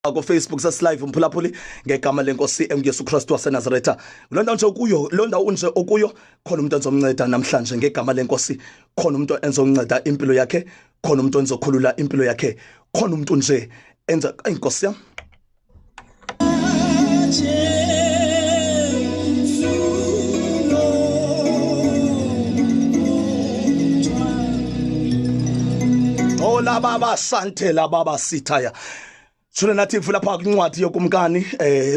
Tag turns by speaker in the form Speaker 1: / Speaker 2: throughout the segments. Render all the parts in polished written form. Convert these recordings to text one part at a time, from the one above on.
Speaker 1: Ku Facebook sesilive, umphulaphuli, ngegama lenkosi enguYesu Kristu waseNazaretha. Loo ndawo nje okuyo, loo ndawo unje okuyo, khona umuntu enzomnceda namhlanje ngegama lenkosi, khona umuntu enzonceda impilo yakhe, khona umuntu enzokhulula impilo yakhe, khona umuntu nje enza inkosi yam. Oh laba basante laba basithaya. Shona nathi vula pha kwincwadi yokumkani,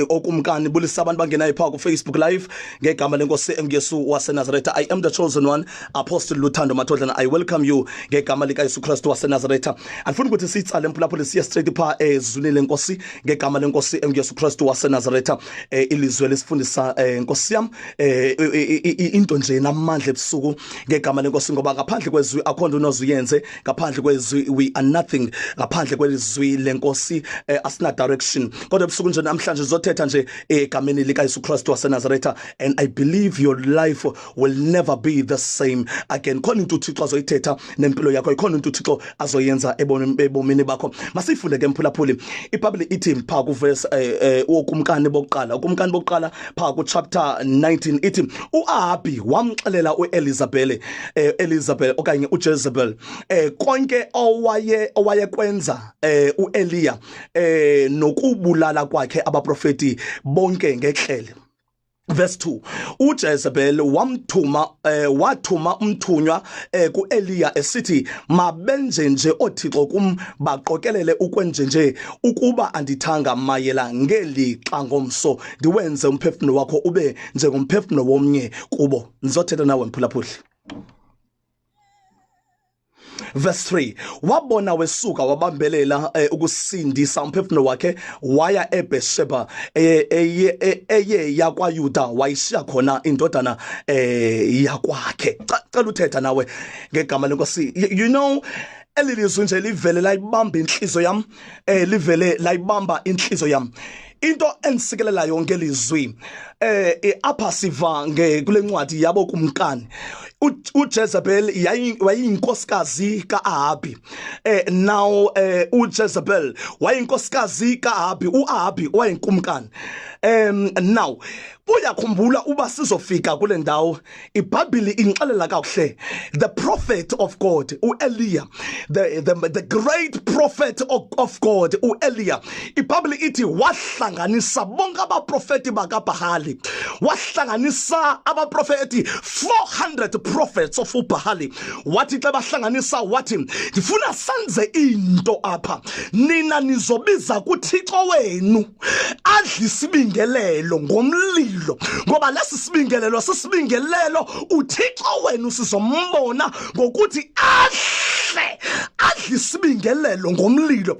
Speaker 1: okumkani. Bulisa abantu bangenayo pha ku Facebook Live ngegama lenkosi enguYesu waseNazaretha. I am the chosen one, Apostle Luthando Matodlana. I welcome you ngegama lika Yesu Kristu waseNazaretha. Andifuni ukuthi sitsale, mphulaphuli, siye straight pha ezwini lenkosi ngegama lenkosi enguYesu Kristu waseNazaretha. Ilizwe lesifundisa, nkosi yam, into nje namandla ebusuku ngegama lenkosi, ngoba ngaphandle kwezwi akho nto unozuyenze. Ngaphandle kwezwi we are nothing. Ngaphandle kwelizwi lenkosi asina direction. Kodwa ebusuku nje namhlanje zothetha nje egameni lika Yesu Kristu waseNazaretha, and I believe your life will never be the same again. Khona into uThixo azoyithetha nempilo yakho, ikhona into uThixo azoyenza ebomini bakho. Masifunde ke, mphulaphuli. IBhayibheli ithi pha ku verse wokumkani bokuqala, ukumkani bokuqala pha ku chapter 19, ithi uAhabi wamxelela uElizabeth, Elizabeth okanye uJezebel, konke owayekwenza uEliya nokubulala kwakhe abaprofeti bonke ngeklele. Verse 2, uJezebel wamthuma, wathuma umthunywa kuEliya esithi, "Mabenje nje othixo kum, baqokelele ukwenje nje, ukuba andithanga mayela ngeli xa ngomso ndiwenze umphefumlo wakho ube njengomphefumlo womnye kubo." Ndizothetha nawe, mphulaphuli. Verse 3, wabona wesuka wabambelela ukusindisa umphefumulo wakhe, waya eBethsheba eye yakwaYuda, wayishiya khona indodana yakwakhe. Cela uthetha nawe ngegama lenkosi. You know eli lizwi nje livele layibamba inhliziyo yam, livele layibamba inhliziyo yam. Into endisikelelayo ngelizwi, apha siva nge kule ncwadi yabo kumkani, uJezebel wayeyinkosikazi kaAhabi. Now uJezebel wayeyinkosikazi kaAhabi, uAhabi wayinkumkani. Now uyakhumbula uba sizofika kule ndawo, iBhayibheli inxelela kakuhle, the prophet of God uEliya, the great prophet of God uEliya, iBhayibheli ithi wahlanganisa bonke abaprofeti bakaBhahali, wahlanganisa abaprofeti, 400 prophets of uBhahali. Wathi xa bahlanganisa, wathi, "Ndifuna senze into apha. Nina nizobiza kuThixo wenu adle isibingelelo ngomlilo, ngoba lesi sibingelelo sisibingelelo uThixo wenu sizombona ngokuthi ahle adle isibingelelo ngomlilo.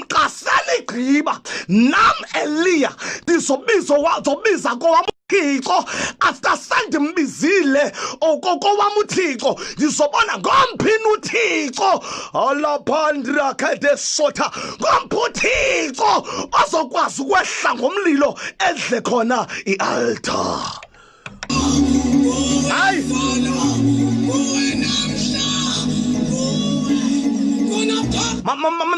Speaker 1: Xa seligqiba, nam Eliya ndizobiza wazobiza kowam uThixo. After sendimbizile okokowam uThixo, ndizobona ngomphini uThixo alaphandrakadesotha, ngomphi uThixo ozokwazi ukwehla ngomlilo edle khona ialtar." Hayi,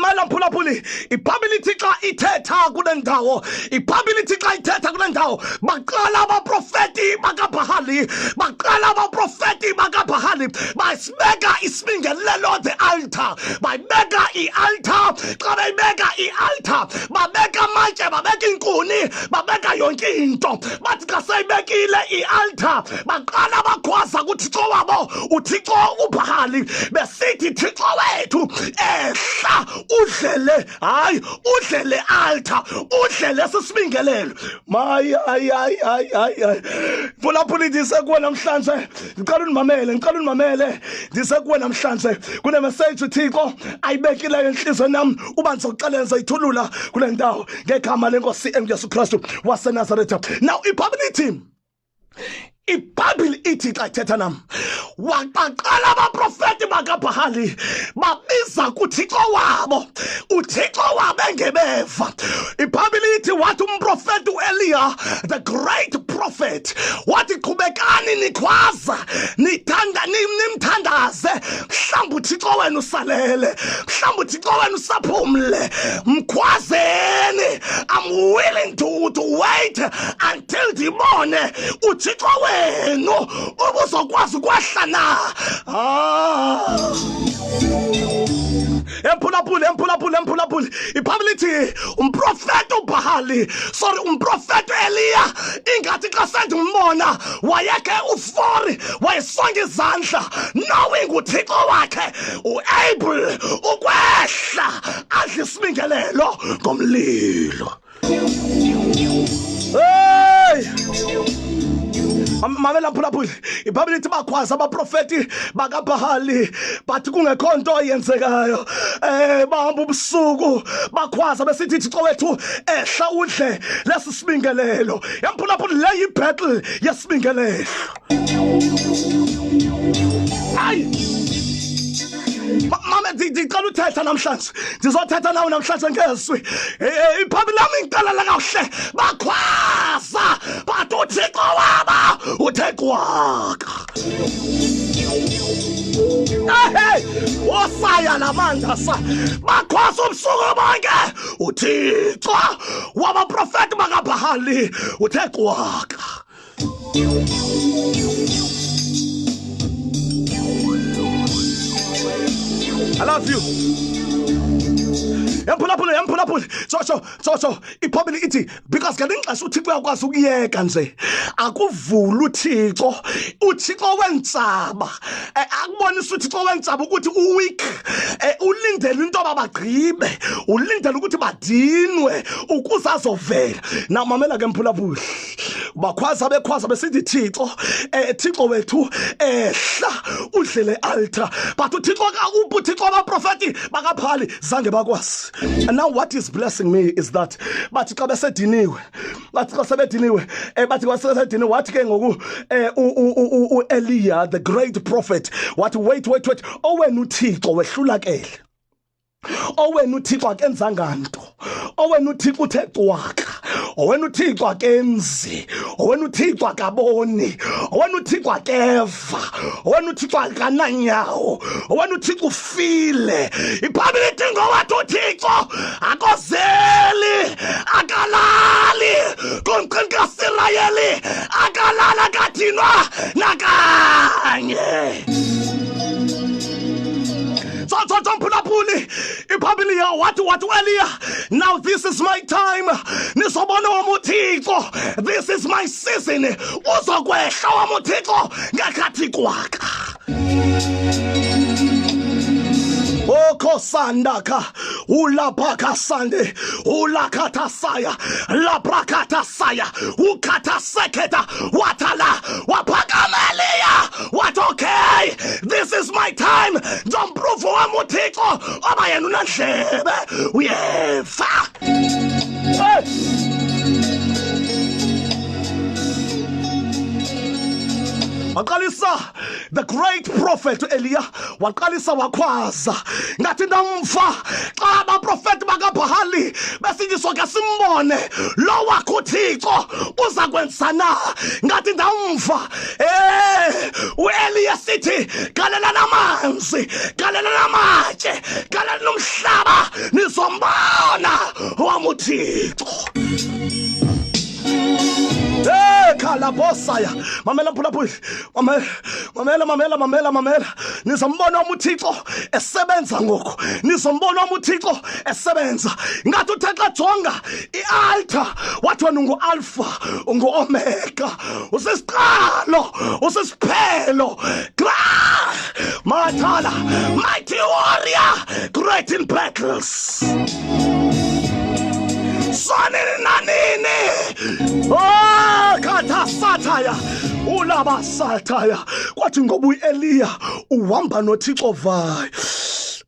Speaker 1: malamphulaphuli, iBhayibhile ithi xa ithetha kule ndawo, iBhayibhile ithi xa ithetha kule ndawo, baqala abaprofeti bakaBhahali, baqala abaprofeti bakaBhahali, basibeka isibingelelo, the altar. Bayibeka i-altar. Xa beyibeka i-altar, babeka amatye, babeka iinkuni, babeka yonke into. Bathi xa seyibekile i-altar, baqala bakhwaza kuThixo wabo, uThixo uBhahali, besithi, "Thixo wethu, ehla udlele, hayi, udlele altar, udlele sisibingelelo." Mayi, hayi, hayi, hayi, hayi, hayi, phulaphula, ndisekuwe namhlanje. Ndicela undimamele, ndicela undimamele. Ndisekuwe namhlanje kune message uThixo ayibekileyo entliziyweni yam uba ndizoxelela, ndizoyithulula kule ndawo ngegama lenkosi enguYesu Kristu waseNazaretha. Now iBhayibhile ithi Ibhayibhile ithi xa ithetha nam, waqaqala abaprofeti bakaBhahali babiza kuThixo wabo, uThixo wabo engebeva. Ibhayibhile ithi wathi umprofeti uEliya, the great prophet, wathi qhubekani nikhwaza, nithanda nimthandaze, mhlawumbi uThixo wenu usalele, mhlawumbi uThixo wenu usaphumle, mkhwazeni. I'm willing to wait until ndibone uthixo wenu ubuzokwazi ukwehla na. Ah. Emphulaphuli, emphulaphuli, emphulaphuli, ibhayibhile ithi umprofeti uBhahali, sorry, umprofeti uEliya, ingathi xa sendimbona wayekhe ufori, wayesonga izandla knowing uThixo wakhe uable ukwehla adle isibingelelo ngomlilo. Hey! Mamela mphulaphuli, iBhayibhile ithi bakhwaza abaprofeti bakaBhahali, bathi kungekho nto yenzekayo. Bahamba ubusuku bakhwaza besithi Thixo wethu ehla udle lesi sibingelelo. Yamphulaphuli, le yi-battle yesibingelelo. Hayi! Mama, ndicela uthetha namhlanje, ndizothetha nawe namhlanje ngezwi. Iphambi lam ingixelela kakuhle, bakhwaza bathi uThixo waba uthe cwaka. Ehe, osaya lamandla sa bakhwaza ubusuku bonke, uThixo wabaprofeti bakaBhahali uthe cwaka. I love you. Yamphulaphula, yamphulaphula. Tshotsho, tshotsho, iphobili ithi because ngelinye ixesha uThixo uyakwazi ukuyeka nje. Akuvula uThixo, uThixo wentsaba. Akubonisa uThixo wentsaba ukuthi uweak. Ulindele into yoba bagqibe, ulindele ukuthi badinwe ukuze azovela. Na mamela ke mphulaphuli. Bakhwaza bekhwaza besithi Thixo, Thixo wethu ehla udlele altar, but uThixo ka uThixo abaprofeti bakaBhali zange bakwazi. And now what is blessing me is that bathi xa besediniwe, bathi xa sebediniwe, bathi xa sesediniwe, wathi ke ngoku uEliya the great prophet wathi wait, wait, wait, owena uThixo wehlulakele, owena uThixo akenzanga nto, owena uThixo uthe cwaka, owena uThixo akenzi, owena uThixo akaboni, owena uThixo akeva, owena uThixo akananyawo, owena uThixo ufile. IBhayibhile ithi ngowathi uThixo akozeli, akalali, kumqini kaSirayeli akalali, akadinwa nakanye. Tsotso mphulaphuli, iphambili ya wathi, wathi uEliya, now this is my time, nizobona wam uThixo, this is my season, uzokwehla wam uThixo ngekhathi kwaka. Okosandaka ulabaka sande ulakatasaya labrakatasaya ukataseketa watala waphakameliya wathi okay, this is my time, ndizomprove wam uThixo oba yena unandlebe uyeva. Hey! Waqalisa the great prophet Eliya, waqalisa wakhwaza ngathi ndamva xa abaprofeti bakaBhahali besithi soke simbone lo wakho uThixo uza kwenza na. Ngathi ndamva uEliya sithi galelani amanzi, galelani amatshe, galelani umhlaba, nizombona wam uThixo. Hey, khalabosaya, mamela mphulaphuli, mamela, mamela, mamela, mamela, mamela. Nizombona wam uThixo esebenza ngoku, nizombona wam uThixo esebenza. Ngathi uthe xa jonga i-altar wathi wena ungu-Alpha, ungu-Omega, usisiqalo, usisiphelo. Mathala, mighty warrior, great in battles. Sonini nanini. Oh, kata sataya, ulaba sataya. Kwathi ngoba uEliya uhamba noThixo vayo.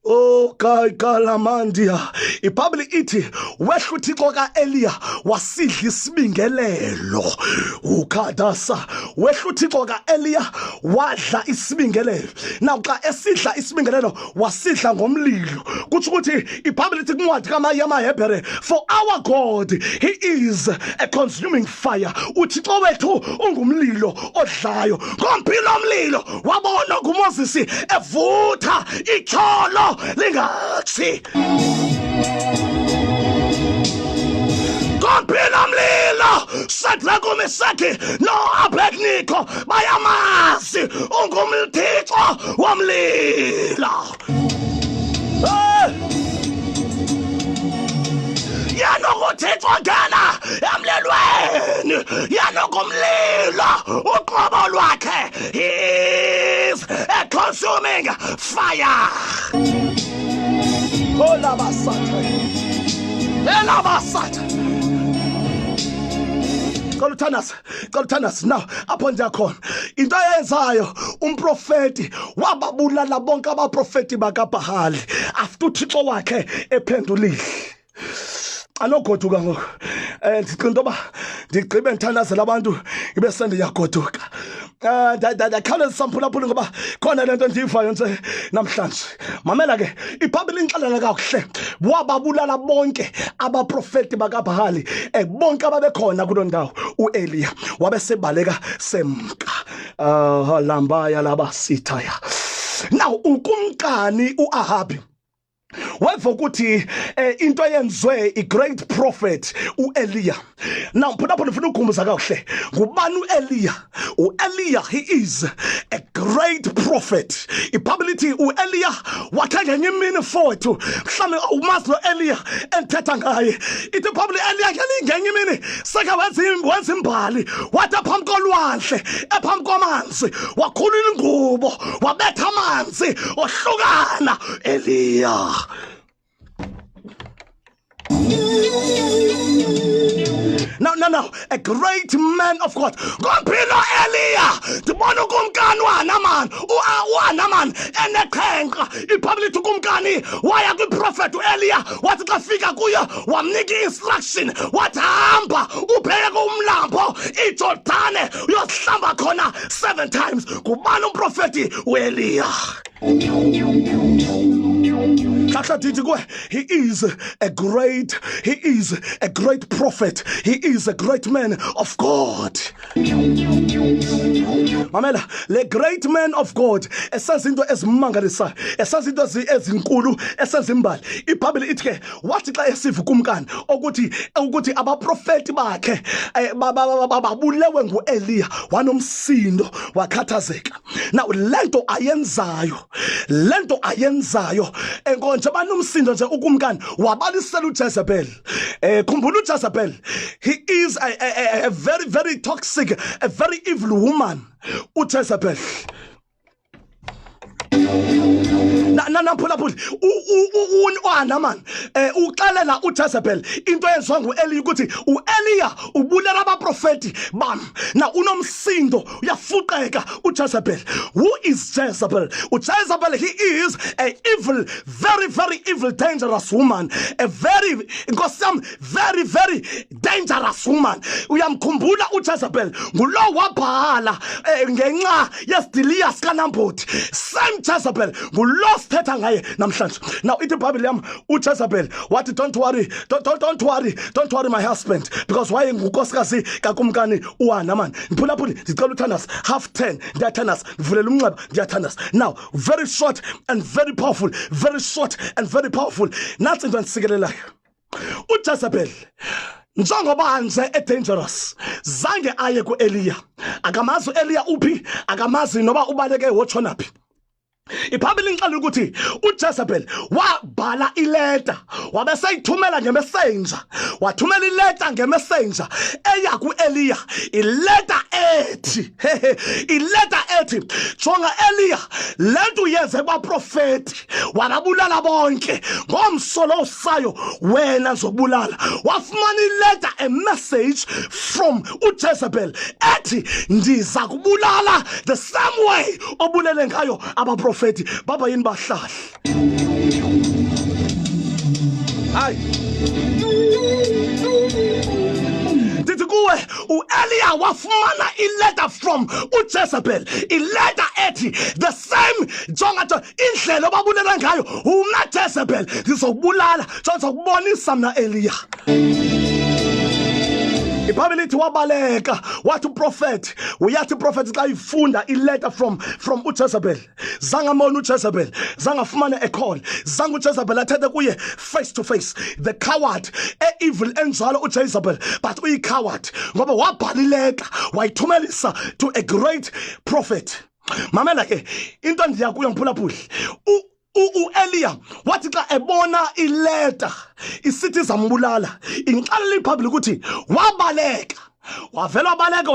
Speaker 1: Oh kalamandia iBhayibheli ithi wehla uThixo kaEliya wasidla isibingelelo ukhadasa wehla uThixo kaEliya wadla isibingelelo now xa esidla isibingelelo wasidla ngomlilo kutsho ukuthi iBhayibheli ithi kwincwadi kamayamaHebhere for our God he is a consuming fire uThixo wethu ungumlilo odlayo ngompilo omlilo wabona nguMoses evutha ityholo lingatshi ngompilo omlilo Shadrach uMesaki noAbednego bayamazi ungumthixo womlilo. Hey! Yena unguthixo ngena emlilweni yena ungumlilo uqobo lwakhe is a consuming fire. Olabasatha. Elabasatha. Cela uthandaze, cela uthandaze now apho ndiyakhona. Into ayenzayo umprofeti wababulala bonke abaprofeti bakaBhahali after uThixo wakhe ephendulile. Anogoduka ngoku. Eh ndicinga into yoba ndigqibe ndithandazela abantu ibe sendiyagoduka. Eh ndakhawulezisa mphulaphuli ngoba khona le nto ndiyivayo nje namhlanje. Mamela ke iBhayibhile inxelela kakuhle wababulala bonke abaprofeti bakaBhahali eh bonke ababekhona kuloo ndawo uEliya wabe sebaleka semka. Ah lambaya labasithaya. Now ukumkani uAhabi weva ukuthi eh, into eyenziwe i-great prophet uEliya now mphulaphula ndifuna ukukhumbuza kakuhle ngubani uEliya uEliya he is a great prophet ibhayibhile ithi uEliya wakhe ngenye imini fowethu mhlawumbi awumazi lo Eliya endithetha ngaye ithi ibhayibhile Eliya ngenye imini seke wenza imbali wathi ephambi kolwandle ephambi kwamanzi wakhulula ingubo wabetha amanzi ohlukana Eliya No, no, no. A great man of God. Ngompilo Eliya. Ndibona ukumkani uHanaman. UHanaman eneqhenqa. Ibhayibhile ithi ukumkani waya kwiprofet uEliya wathi xa fika kuyo wamnika i-instruction wathi hamba ubheke kumlambo iJordane uyohlamba khona seven times. Ngubani umprofeti uEliya? Hlahla ndithi kuwe he is a great he is a great prophet he is a great man of God mamela le great man of God esenza into ezimangalisayo esenza into ezinkulu esenza imbali iBhayibheli ithi ke wathi xa esiva ukumkani ukuthi ukuthi abaprofeti bakhe eh, babulewe nguEliya wanomsindo wakhathazeka now lento ayenzayo lento ayenzayo enkonje banomsindo nje ukumkani wabalisela uJezebel eh khumbula uJezebel he is a, a, a very very toxic a very evil woman uJezebel namphulaphuli uHanaman eh uxelela uJezebel into eyenziwa nguEliya ukuthi uEliya ubulela abaprofeti bam na unomsindo uyafuqeka uJezebel who is Jezebel uJezebel he is a evil very very evil dangerous woman a very nkosi yam very very dangerous woman uyamkhumbula uJezebel ngulo wabhala eh, ngenxa yesidiliya sikaNamboti same Jezebel ngulo sithetha ngaye namhlanje now ithi iBhayibhile yam uJezebel wathi don't worry don't, don't, don't worry don't worry my husband because wayengunkosikazi kakumkani uHanaman ndiphulaphuli ndicela uthandaza 10:30 ndiyathandaza ndivulela umnxeba ndiyathandaza now very short and very powerful very short and very powerful nantsi into endisikelelayo uJezebel njengoba nje edangerous zange aye kuEliya akamazi uEliya uphi akamazi noba ubaleke wotshona phi iBhayibheli inxela ukuthi uJezebel wabhala ileta wabe seyithumela ngemessenger wathumela ileta ngemessenger eya kuEliya ileta ethi ileta ethi jonga Eliya le nto uyenze kubaprofeti wababulala bonke ngomso lo usayo wena zobulala wafumana ileta a message from uJezebel ethi ndiza kubulala the same way obulele ngayo abaprofeti baba yini bahlali Hayi, ndithi kuwe uEliya wafumana ileta from uJezebel, ileta ethi the same. Jonga indlela obabulela ngayo umna Jezebel, ndizokubulala, ndizokubonisa mna Eliya. Ibhayibhile ithi wabaleka, wathi uprofeti, uyathi uprofeti xa ifunda ileta from uJezebel, zange amone uJezebel, zange afumane a call, zange uJezebel athethe kuye face to face. The coward, e-evil enjalo uJezebel, but uyi-coward ngoba wabhala ileta wayithumelisa to a great prophet. Mamela ke into endiya kuyo, mphulaphuli. UEliya wathi xa ebona ileta isithi izambulala, inxalela iBhayibhile ukuthi wabaleka, wavela wabaleka,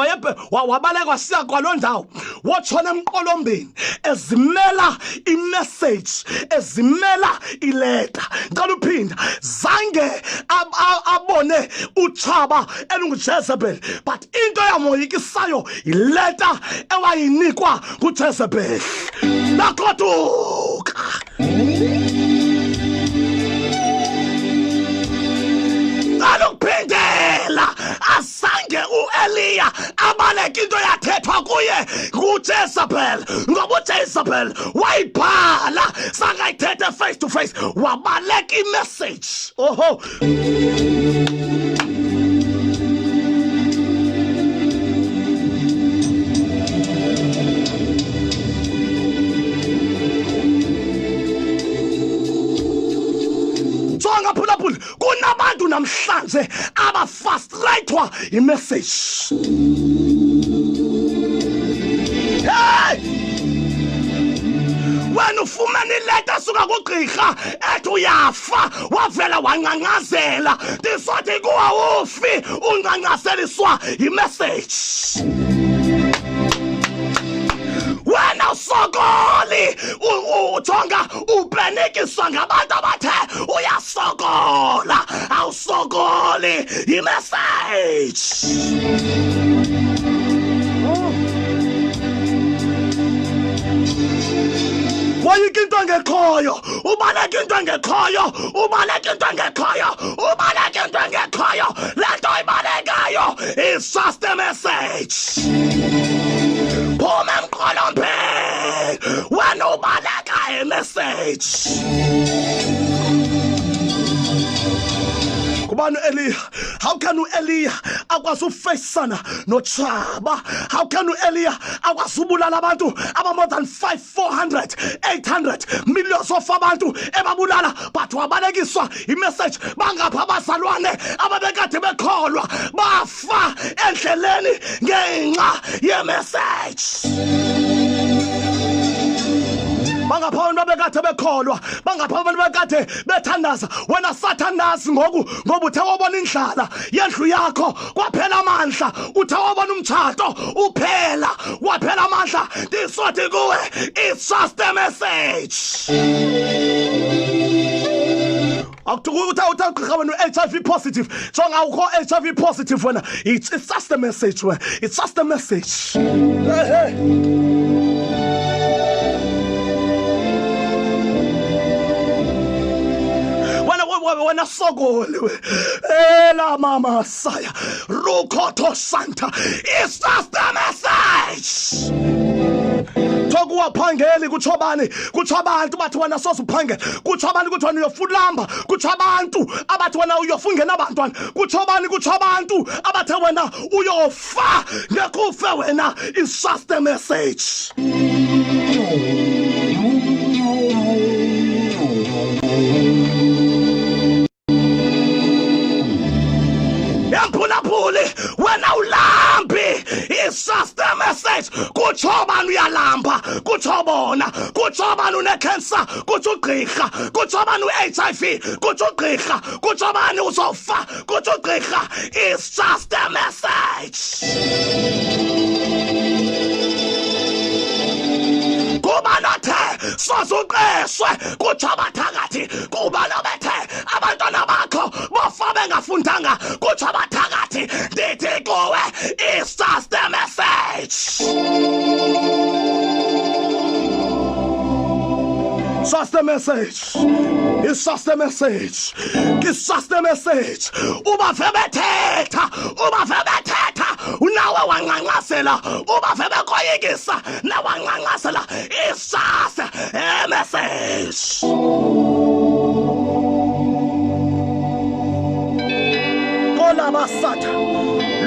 Speaker 1: wabaleka wasiya kwaloo ndawo, wotshona emqolombeni ezimela imessage, ezimela ileta. Ndicela uphinda, zange abone utshaba elunguJezebel, but into yamoyikisayo yileta ewayinikwa nguJezebel. Nagoduka Alukuphindela, azange uEliya abaleke into yathethwa kuye nguJezebel, ngoba uJezebel wayibhala, sangayithethe face to face, wabaleka imessage. Oho, jonga phulaphula, kunabantu namhlanje abafrustrathwa yimessage. Hey, wena ufumene ileta suka kugqirha ethi uyafa, wavela wanqanqazela. Ndisothi kuwawufi, unqanqazeliswa yimessage. Wena usokoli, ujonga upenikiswa ngabantu abathe uyasokola, awusokoli, yimessage. Woyika into engekhoyo, ubaleka into engekhoyo, ubaleka into engekhoyo, ubaleka into engekhoyo. Le nto ibalekayo is just a message. Phuma emqolombeni, wena ubaleka imessage. Kubani uEliya? How can uEliya akwazi ufeyisana notshaba? How can uEliya akwazi ubulala abantu aba more than 5 400 800 millions of abantu ebabulala, but wabalekiswa imessage? Bangapha abazalwane ababekade bekholwa bafa endleleni ngenxa yemessage. Bangapha abantu abekade bekholwa, bangapha abantu bekade bethandaza. Wena sathandazi ngoku ngoba uthe wabona indlala yendlu yakho kwaphela amandla, uthe wabona umtshato uphela waphela amandla. Ndisothi kuwe, it's just a message. Uthe ugqirha wena u-HIV positive, jonga awukho HIV positive wena. It's just a message wena, it's just a message. Hey, hey. Wena sokoli we ela mama saya rukhotho santa, it's just a message. Thokuwaphangeli kutsho bani? Kutsho abantu bathi wena soze uphangele. Kutsho abantu kuthi wena uyofulamba. Kutsho abantu abathi wena uyofungena abantwana. Kutsho bani? Kutsho abantu abathe wena uyofa, ngekufe wena, it's just a message. Yamphulaphuli, wena ulambi, it's just a message. Kutsho bani uyalamba? Kutsho bona. Kutsho bani unekhensa? Kutsho ugqirha. Kutsho bani u-HIV? Kutsho ugqirha. Kutsho bani uzofa? Kutsho ugqirha. It's just a message. Kuba nothe soze uqeshwe, kutsho abathakathi. Kuba nobethe abantwana bakho bofa bengafundanga, kutsho abathakathi. Ndithi kuwe, it's just a message, just a message. It's just a message. It's just a message. Uba vebethetha, uba vebethetha, nawe wanqanqasela, uba vebekoyikisa, nawe wanqanqasela. It's just a message. Kolabasatha.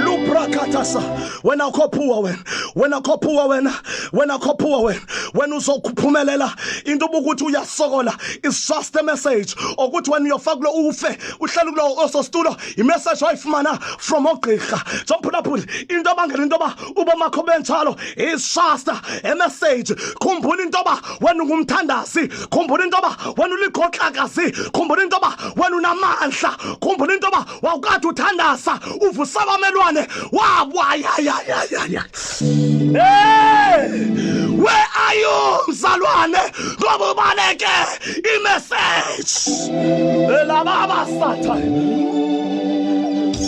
Speaker 1: Luprakatasa. Wena ukhophuwa wena. Wena ukhophuwa wena. Wena ukhophuwa wena. Wena uzokuphumelela into obukuthi uyasokola. It's just a message. Ukuthi wena uyofaka kulo ufe, uhlale kulo osositulo. I-message oyifumana from ogqirha. Jomphulaphuli, into abangela into yoba ubomakho benjalo is just a message. Khumbula into yoba wena ungumthandazi. Khumbula into yoba wena uligoxakazi. Khumbula into yoba wena unamandla. Khumbula into yoba wawukade uthandaza uvusa abamelwane wabwayayayayaya. Hey! Where are you mzalwane? Ngoba ubaleke imessage. Elababa Sathane.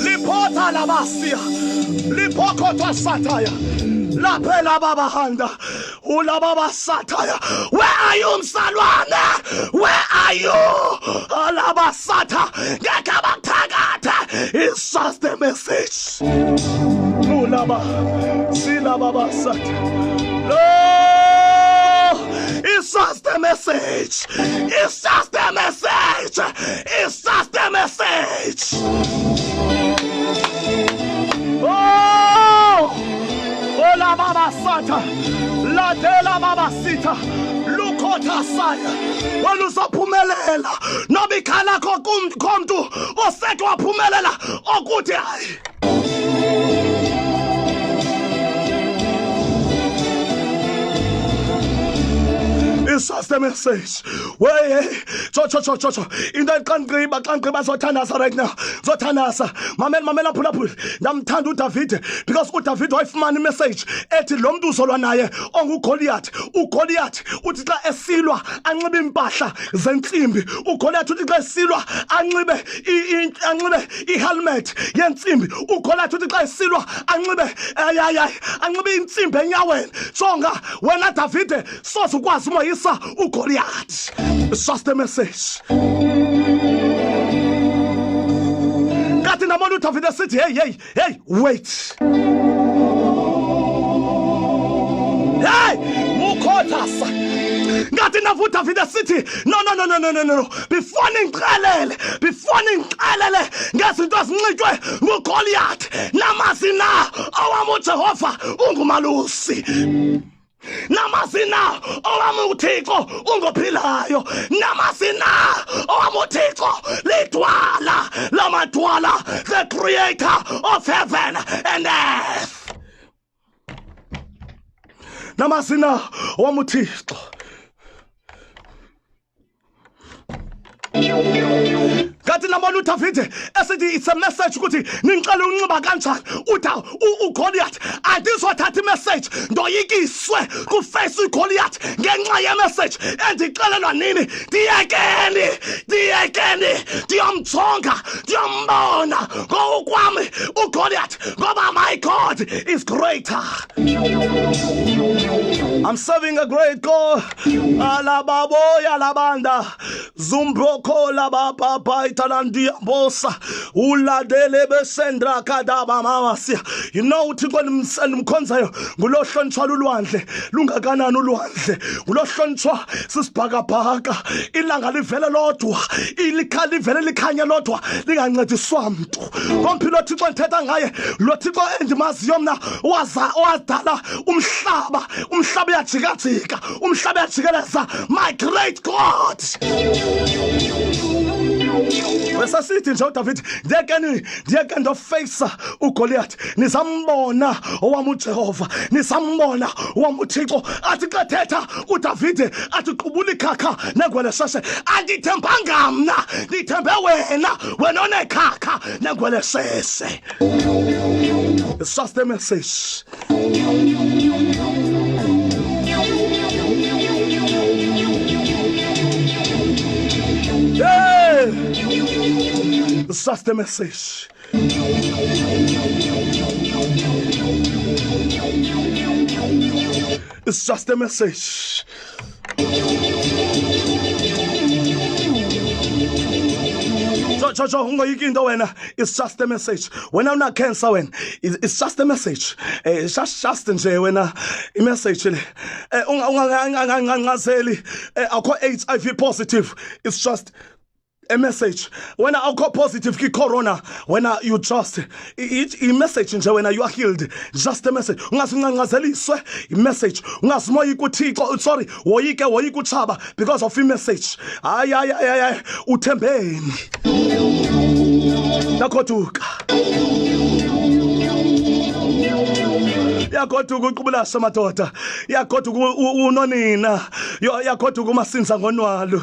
Speaker 1: Liphotha labasiya. Liphokothwa sathaya. Laphela baba handa. Ulababa sathaya. Where are you mzalwane? Where are you? Alaba satha. Ngeke abakuthakathe. It's just a message. Ulaba silababa satha. No! It's just a message. It's just a message. It's just a message. Oh! Ola baba sata. Ladela baba sita. Lukhotha saya. Wena uzophumelela. Noba ikhala lakho komntu oseke waphumelela okuthi hayi. It's just a message. Wey, tsho tsho tsho tsho tsho. Into xa ndigqiba xa ndigqiba zothandaza right now. Zothandaza. Mamela mamela phulaphula. Ndamthanda uDavide because uDavide wayifumana imessage ethi lo mntu uzolwa naye onguGoliath. UGoliath uthi xa esilwa anxibe iimpahla zentsimbi. UGoliath uthi xa esilwa anxibe anxibe ihelmet yentsimbi. UGoliath uthi xa esilwa anxibe ayayayi anxibe intsimbi enyaweni. Jonga wena Davide soze ukwazi umoyisa uGoliath. It's just a message. Kathi ndabona uDavide esithi hey hey hey wait. Hey, mukhothasa. Ngathi ndava uDavide esithi no no no no no no no before ningixelele before ningixelele ngezinto ezinxitywe nguGoliath namazi na owam uJehova ungumalusi. Namazi na owam uThixo ungophilayo. Namazi na owam uThixo lidwala lamadwala, the creator of heaven and earth. Namazi na owam uThixo. Ngathi nabona uDavide esithi it's a message ukuthi ningixele unxiba kanjani. Uda uGoliath andizothatha imessage ndoyikiswe kuface uGoliath ngenxa yemessage endixelelwa nini. Ndiyekeni, ndiyekeni, ndiyomjonga, ndiyombona ngokukwami uGoliath ngoba my God is greater. I'm serving a great God. Alababoya labanda zumbroko labapapa italandiambosa uladele besendra kadaba mamasia. You know uThixo endimkhonzayo ngulohlonitshwa lulwandle lungakanani ulwandle ngulohlonitshwa sisibhakabhaka ilanga livele lodwa livele likhanye lodwa lingancediswa mntu. Komphi lo Thixo ndithetha ngaye lo Thixo endimaziyo mna waza wadala umhlaba umhlaba uyajikajika umhlaba uyajikeleza. My great God. Besasithi nje uDavid ndiyekeni ndiyeke ndofeyisa uGoliath nizambona owam uJehova nizambona owam uThixo. Athi xa thetha uDavide athi qubula ikhakha nengwelesheshe. Andithembanga mna ndithembe wena wena onekhakha nengwelesheshe. It's just a message. Hey! It's just a message. It's just a message. Jo jo ungoyiki into wena, it's just a message. Wena una cancer wena, it's just a message. Eh just nje wena i message le. Eh ungangancazeli eh akho HIV positive. It's just a message. Wena awukho positive ki corona. Wena you just i message nje wena you are healed. Just a message. Ungasincancazeliswe i message. Ungasimoyiki uThixo, sorry, woyike woyike utshaba because of i message. Hayi hayi hayi hayi uthembeni. Ndagoduka. Yagoduka uqubulasha madoda. Yagoduka unonina. Yagoduka umasinza ngonwalu.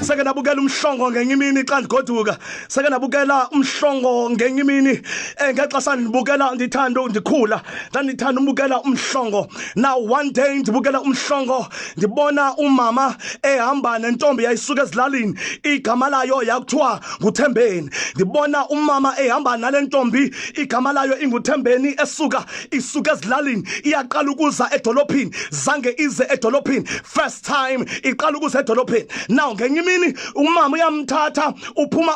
Speaker 1: Seke nabukela umhlongo ngenye imini xa ndigoduka. Seke nabukela umhlongo ngenye imini eh ngexesha ndibukela ndithanda ndikhula. Ndandithanda ubukela umhlongo. Now one day ndibukela umhlongo ndibona umama ehamba nentombi yayisuka ezilalini igama layo yakuthiwa nguThembeni. Ndibona umama ehamba nale ntombi igama layo inguThembeni esuka isuka ezilalini iyaqala ukuza edolophini zange ize edolophini first time iqala ukuza edolophini. Now ngenye imini umama uyamthatha uphuma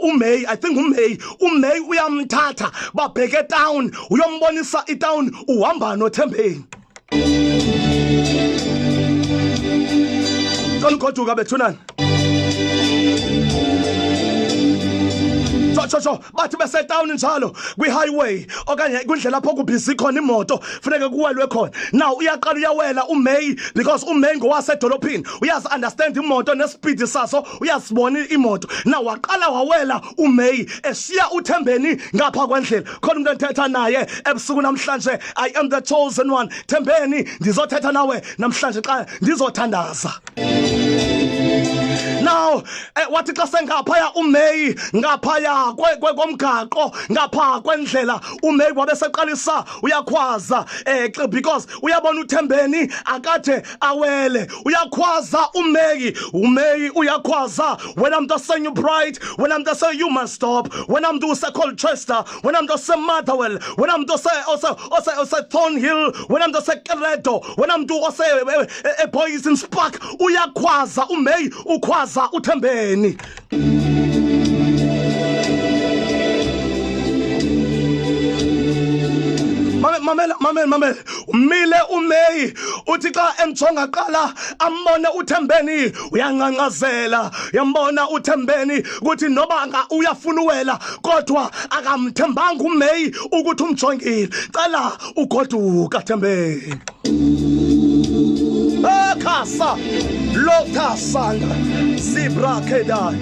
Speaker 1: uMay, I think uMay, uMay uyamthatha babheke town uyombonisa itown uhamba noThembeni. Cela ugoduka bethunani. Tsho tsho bathi besetawuni njalo kwi-highway okanye kwindlela apho kubhizi khona imoto funeke kuwelwe khona. Now uyaqala uyawela uMay because uMay ngowasedolophini uyazi understand imoto nespeed saso uyazibona imoto. Now waqala wawela uMay eshiya uThembeni ngapha kwendlela. Khona umuntu endithetha naye ebusuku namhlanje, I am the chosen one. Thembeni ndizothetha nawe namhlanje xa ndizothandaza. Now wathi xa sengaphaya uMay ngaphaya komgaqo ngapha kwendlela uMay wabe seqalisa uyakhwaza because uyabona uThembeni akade awele. Uyakhwaza uMay, uMay uyakhwaza wena mntu oseNew Bright, wena mntu ose Humansdorp, wena mntu use Colchester, wena mntu ose Motherwell, wena mntu ose ose ose ose Thornhill, wena mntu ose Credo, wena mntu ose eBoysens Park. Uyakhwaza uMay, ukhwaza uThembeni. Mamela mamela mamela umile uMay uthi xa emjonga qala ambone uThembeni uyanqanqazela uyambona uThembeni ukuthi noba uyafuna uwela kodwa akamthembanga uMay ukuthi umjongile. Cela ugoduka Thembeni. Khasa lothasanga zibra keda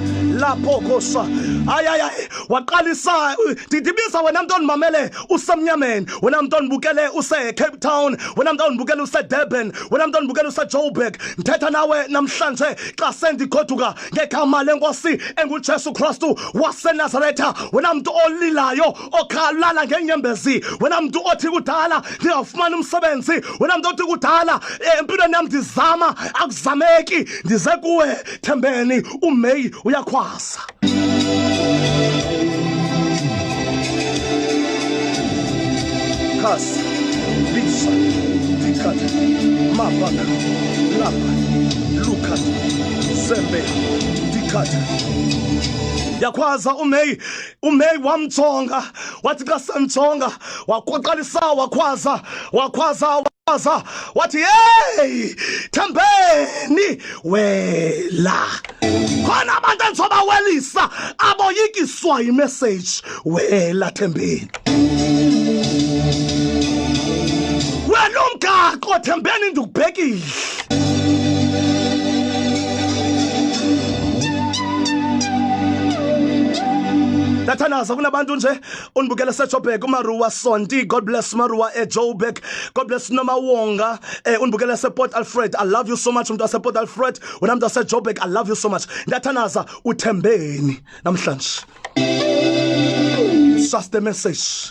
Speaker 1: lapho kosa ay ay ay waqalisa ndidibiza wena mntu ondimamele usemnyameni, wena mntu ondibukele use Cape Town, wena mntu ondibukele use Durban, wena mntu ondibukele use Joburg. Ndithetha nawe namhlanje xa sendigoduka ngegama lenkosi enguJesu Kristu waseNazaretha. Wena mntu olilayo okhalala ngenyembezi, wena mntu othi kudala ndingawufumani umsebenzi, wena mntu othi kudala empilweni yam ndizama akuzameki, ndize kuwe Thembeni. uMay uyakhwaza. Khasi bisa dikata mabaka lapa lukata zembe dikata. Yakhwaza uMay, uMay wamjonga wathi xa semjonga waqalisa wakhwaza wakhwaza wakhwaza wathi hey Thembeni wela. Khona abantu endizobawelisa aboyikiswa yimessage. Wela Thembeni, wela umgaqo Thembeni, ndikubhekile. Ndathanaza kunabantu nje undibukele seJoburg, uMaruwa Sonti, God bless Maruwa eJoburg, God bless Nomawonga undibukele sePort Alfred, I love you so much umntu wasePort Alfred, wena mntu waseJoburg, I love you so much. Ndathanaza uThembeni namhlanje. Just a message.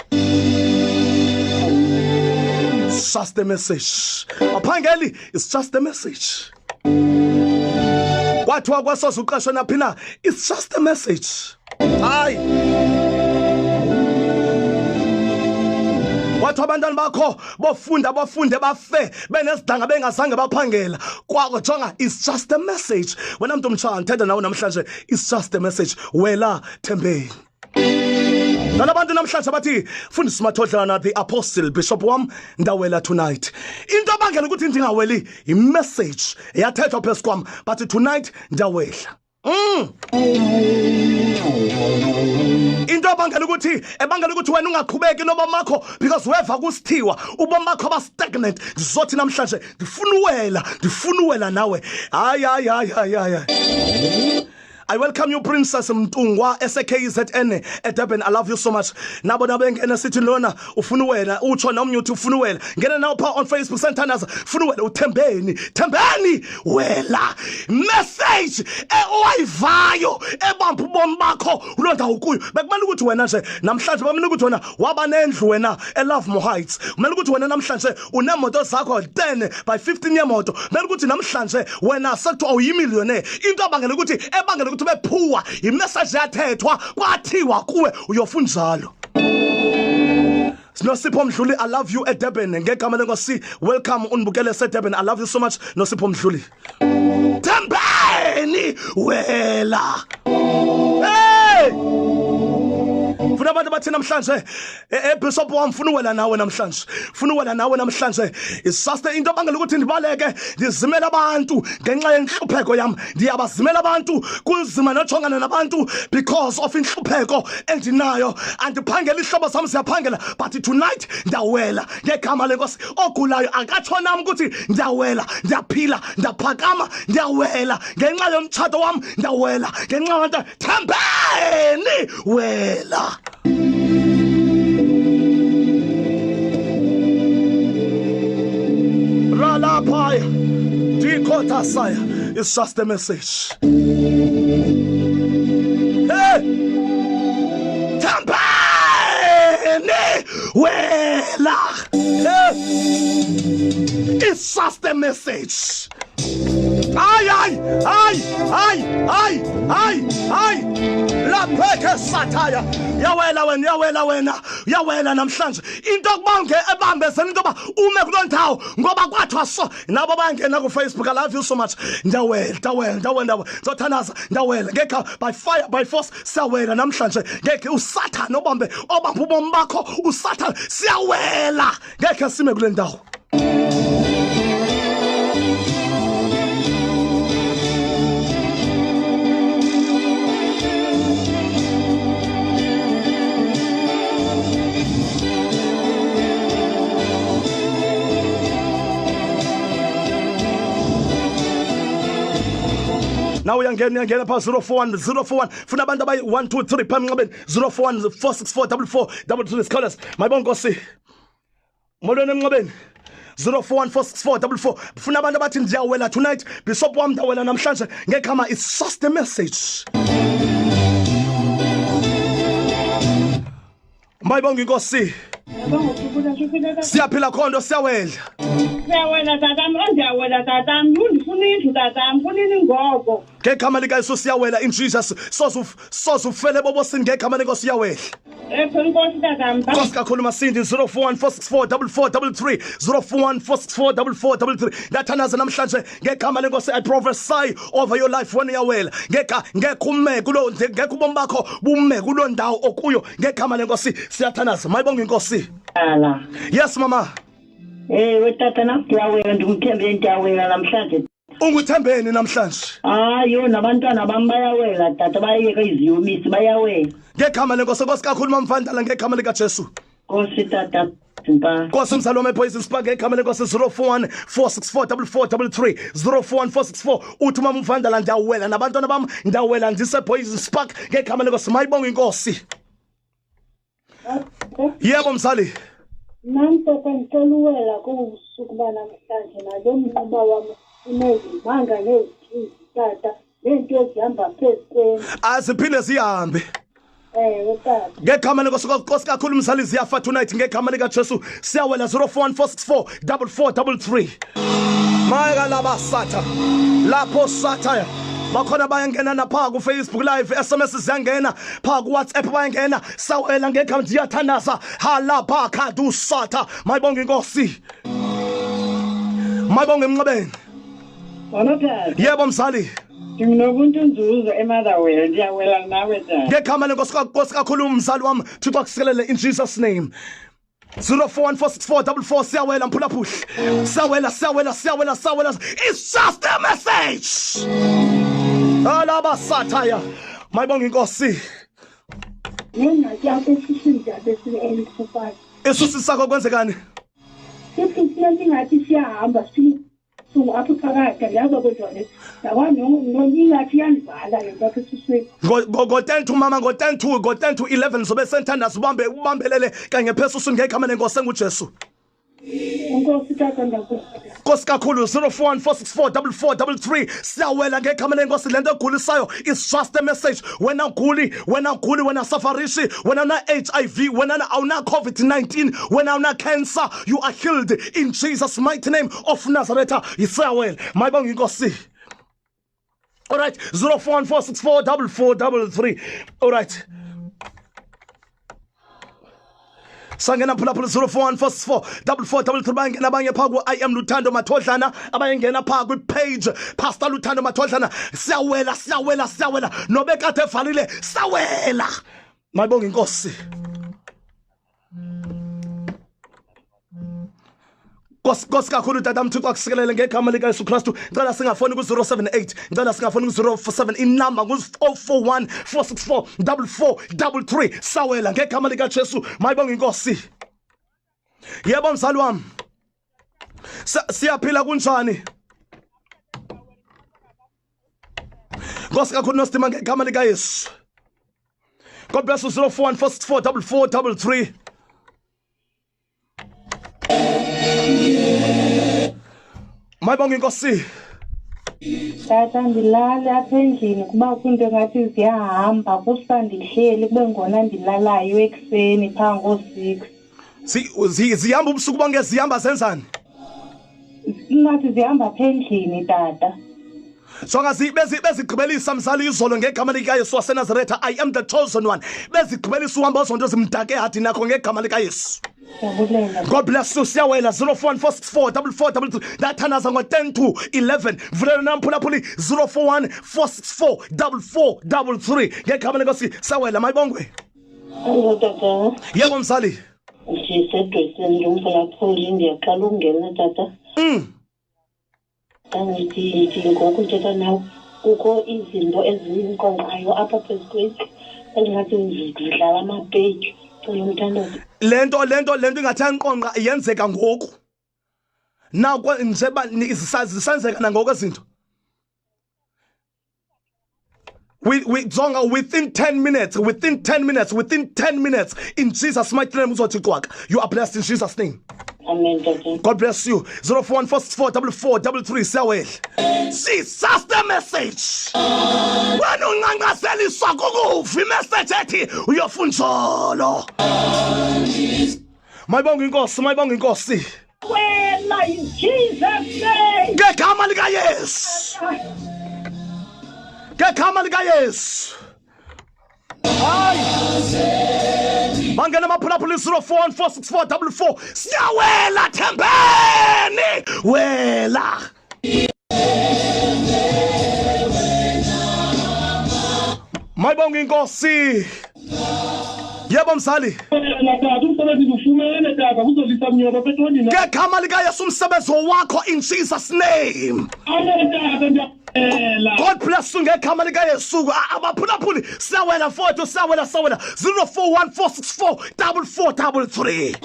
Speaker 1: Just a message. Aphangeli, it's just a message. Kwathiwa kwasoze uqeshwe naphi na, it's just a message. Hayi. Kwathi abantwana bakho bofunda bafunde bafe benezidanga bengazange baphangela. Kwako jonga, it's just a message. Wena mntu omtsha ndithetha nawe namhlanje, it's just a message. Wela Thembeni. Nalabantu namhlanje bathi fundisa uMathodlana the apostle bishop wam ndawela tonight. Into abangela ukuthi ndingaweli i-message eyathethwa phezu kwam, but tonight ndiyawehla. Into ebangela ukuthi wena ungaqhubeki nobomi bakho because weva kusithiwa ubomi bakho ba stagnant. Ndizothi namhlanje ndifuna uwela, ndifuna uwela nawe. Hayi, hayi, hayi, hayi, hayi. I welcome you, Princess Mtungwa SKZN at Durban. I love you so much. Nabo nabengena sithi lona ufuna uwela, utsho nomnye uthi ufuna uwela. Ngena nawo pha on Facebook senthandaza, ufuna uwela uThembeni. Thembeni wela. Message owayivayo ebamba ubomi bakho kuloo ndawo kuyo. Bekumele ukuthi wena nje namhlanje, bamele ukuthi wena waba nendlu wena eLovemore Heights. Kumele ukuthi wena namhlanje unemoto zakho 10 by 15 yemoto. Kumele ukuthi namhlanje wena sekuthiwa uyimillionaire. Into ebangela ukuthi bephuwa imessage yathethwa kwathiwa kuwe uyofuna njalo. Sinosipho Mdluli, I love you at Durban. Ngegama lenkosi, welcome unibukele se Durban. I love you so much, Nosipho Mdluli. Thembeni wela. Hey! Funa abantu bathi namhlanje, bishop wami, funa uwela nawe namhlanje. Funa uwela nawe namhlanje. Isaste into abangela ukuthi ndibaleke, ndizimela abantu ngenxa yenhlupheko yami. Ndiyabazimela abantu, kunzima nojongana nabantu because of inhlupheko endinayo. Andiphangela, ihlobo sami siyaphangela, but tonight ndiyawela ngegama lenkosi. Ogulayo akatsho nami ukuthi ndiyawela, ndiyaphila, ndiyaphakama, ndiyawela ngenxa yomtshato wam, ndiyawela ngenxa yabantu. Thembeni wela. Ralaphaya dikhothasaya. It's just a message. Hey, Thembeni wela. Hey, it's just a message. Ay, ay, ay, ay, ay, ay, ay, lapheke sathaya. Yawela wena, yawela wena, yawela namhlanje. Into okubange ebambezela into yoba ume kuloo ndawo ngoba kwathiwa so. Nabo bangena ku-Facebook, I love you so much. Ndiyawela, ndawela, ndawela, ndawela, ndizothandaza, ndawela ngekha by fire by force. Siyawela namhlanje ngekhe usathane obambe obamba ubomi bakho usathane. Siyawela, ngekhe sime kule ndawo. Nawe uyangena, uyangena pha 041 041. Funa abantu abayi 1 2 3 pha emnxebeni 041 464 44 33. Scholars, mayibonke Nkosi. Molweni emnxebeni 04146444. Funa abantu abathi ndiyawela tonight, bishop wam, ndawela namhlanje ngegama. It's just a message. Mayibonge inkosi. Siyaphila khondo, siyawela.
Speaker 2: Siyawela tatam, ondiyawela tatam, undifuna indlu tatam, kunini ngoko.
Speaker 1: Ngegama likaYesu siyawela in Jesus. Soze ufele bobosini ngegama lenkosi, siyawela.
Speaker 2: Ekho inkosi tatam.
Speaker 1: Nkosi kakhulu Masindi 041 464 4433 041 464 4433. Ndathandaza namhlanje ngegama lenkosi, I prophesy over your life when uyawela. Ngeka ngekho ume kulo, ngekho ubomi bakho bume kuloo ndawo okuyo ngegama lenkosi. Siyathandaza. Mayibonge inkosi.
Speaker 3: Ala.
Speaker 1: Yes mama.
Speaker 3: Ewe tata, nam ndiyawela, ndikuthembile, ndiyawela namhlanje.
Speaker 1: Unguthembeni namhlanje.
Speaker 3: Hayi yo, nabantwana bam bayawela tata, bayayeka iziyobisi, bayawela.
Speaker 1: Ngegama lenkosi, nkosi kakhulu mamfandala ngegama likaJesu.
Speaker 3: Nkosi tata Mpa.
Speaker 1: Nkosi mzali wam ePoison Spark ngegama lenkosi 041 464 4433 041 464. Uthi umama umfandala, ndiyawela nabantwana bam, ndiyawela ndise-Poison Spark ngegama lenkosi. Mayibonge inkosi. Yebo mzali.
Speaker 4: Nam tata ndicela uwela kobusuku banamhlanje nalo mnquba wam unezimanga nezithuzi tata, neento ezihamba phezu kwendlu.
Speaker 1: Aziphinde zihambe.
Speaker 4: Ewe tata.
Speaker 1: Ngegama lenkosi, nkosi kakhulu mzali, ziyafa tonight ngegama likaJesu. Siyawela 041 464 4433. Maya laba satha lapho sathaya. Bakhona bayangena napha ku-Facebook live, SMS ziyangena pha ku-WhatsApp bayangena. Sawela ngegama, ndiyathandaza halabakadusatha. Mayibonge inkosi, mayibonge emnxebeni.
Speaker 3: Molo tata.
Speaker 1: Yebo mzali.
Speaker 3: Ndingunobuntu Nzuzo eMotherwell, ndiyawela nawe tata.
Speaker 1: Ngegama lenkosi Nkosi kakhulu mzali wam, Thixo akusikelele in Jesus name. 04146444 siyawela mphulaphuli, siyawela, siyawela, siyawela, siyawela. It's just a message. Alaba sathaya, mayibonga inkosi.
Speaker 4: Nengxaki apha esiswini tata esifupana.
Speaker 1: Isusi sakho kwenzekani?
Speaker 4: Sithi sinento ingathi siyahamba sibuhlungu apha phakathi, andiyazi uba kwenziwa le ingathi iyandivala le nto apha esiswini.
Speaker 1: Ngo-10 to mama, ngo-10 to, ngo-10 to 11 zobe senthandaza, ubambe ubambelele kanye phesuswini ngegama lenkosi enguJesu.
Speaker 4: Enkosi tata, ndakuva.
Speaker 1: Nkosi kakhulu. 0414644433 siyawela ngegama lenkosi. Le nto egulisayo is just a message. Wena guli, wena guli, wena safarishi, wena na-HIV, wena awuna-COVID-19, wena awuna-cancer, you are healed in Jesus mighty name of Nazareth. Isiyawela, mayibonge inkosi. All right, 0414644433. All right, sangena phulaphula 0414644433. Bayangena abanye phaa ku-I am Luthando Mathodlana, abayengena phaa kwipage Pastor Luthando Mathodlana. Siyawela, siyawela, siyawela, nobekade evalile, sawela, mayibonge inkosi. Nkosi, Nkosi kakhulu tata, mthixo akusikelele ngegama likaYesu Kristu. Ngicela singafoni ku-078, ngicela singafoni ku-07, inamba ngu-041 464 4433. Sawela ngegama likaJesu, mayibonge inkosi. Yebo mzali wami, siyaphila, kunjani? Nkosi kakhulu nosidima ngegama likaYesu. God bless you. 041 464 4433. Mayibonge inkosi.
Speaker 2: Tata, ndilale apha endlini kuba kwinto engathi ziyahamba kusa, ndihleli kube ngona ndilalayo ekuseni phaa ngoo-6.
Speaker 1: Zihamba ubusuku bonke, zihamba zenzani?
Speaker 2: Ingathi zihamba apha endlini tata.
Speaker 1: Jonga, bezigqibelisa mzali izolo ngegama likaYesu waseNazaretha. I am the chosen one. Bezigqibelisa uhamba zonto zimdake ehadini nakho ngegama likaYesu.
Speaker 2: Ndiyabulela.
Speaker 1: God bless you. Siyawela 041464 4433. Ndathandaza ngo-10 to 11. Vulela namphulaphuli 041 464 4433 ngegama lenkosi. Siyawela, mayibongwe.
Speaker 3: Hello tata.
Speaker 1: Yebo mzali.
Speaker 3: Ndisedweseni, ndumphulaphuli, ndiyaqala ukungena tata. Ndithi ngoku ndithetha nawe kukho izinto ezinqonqayo apha phezu kwethu endingathi zidlala amapeyiji, cela umthandazo.
Speaker 1: Le nto ingathi yanqonqa yenzeka ngoku now, njengoba zisenzeka nangoku ezinto we jonga within 10 minutes, within 10 minutes, within 10 minutes, in Jesus mighty name uzothi cwaka. You are blessed in Jesus name.
Speaker 3: Amen tata.
Speaker 1: God bless you. 041464 4433. Siyawela. Jesus the message. Wena unqanqaseliswa kukuva imessage ethi uyofunjolo. Mayibonge inkosi, mayibonge inkosi.
Speaker 4: Wela in Jesus name.
Speaker 1: Ngegama likaYesu. Ngegama likaYesu. Hayi. Bangena amaphulaphula 041464 44. Siyawela thembeni. Wela. Mayibonge inkosi. Yebo mzali.
Speaker 5: Wena tata, umsebenzi ndiwufumene tata, kuzolisa mnyoba petoni na.
Speaker 1: Ngegama likaYesu, umsebenzi wakho in Jesus name.
Speaker 5: Amen tata, ndiyacela.
Speaker 1: God bless you ngegama likaYesu. Abaphulaphuli siyawela mfowethu, siyawela, siyawela. 041464 4433.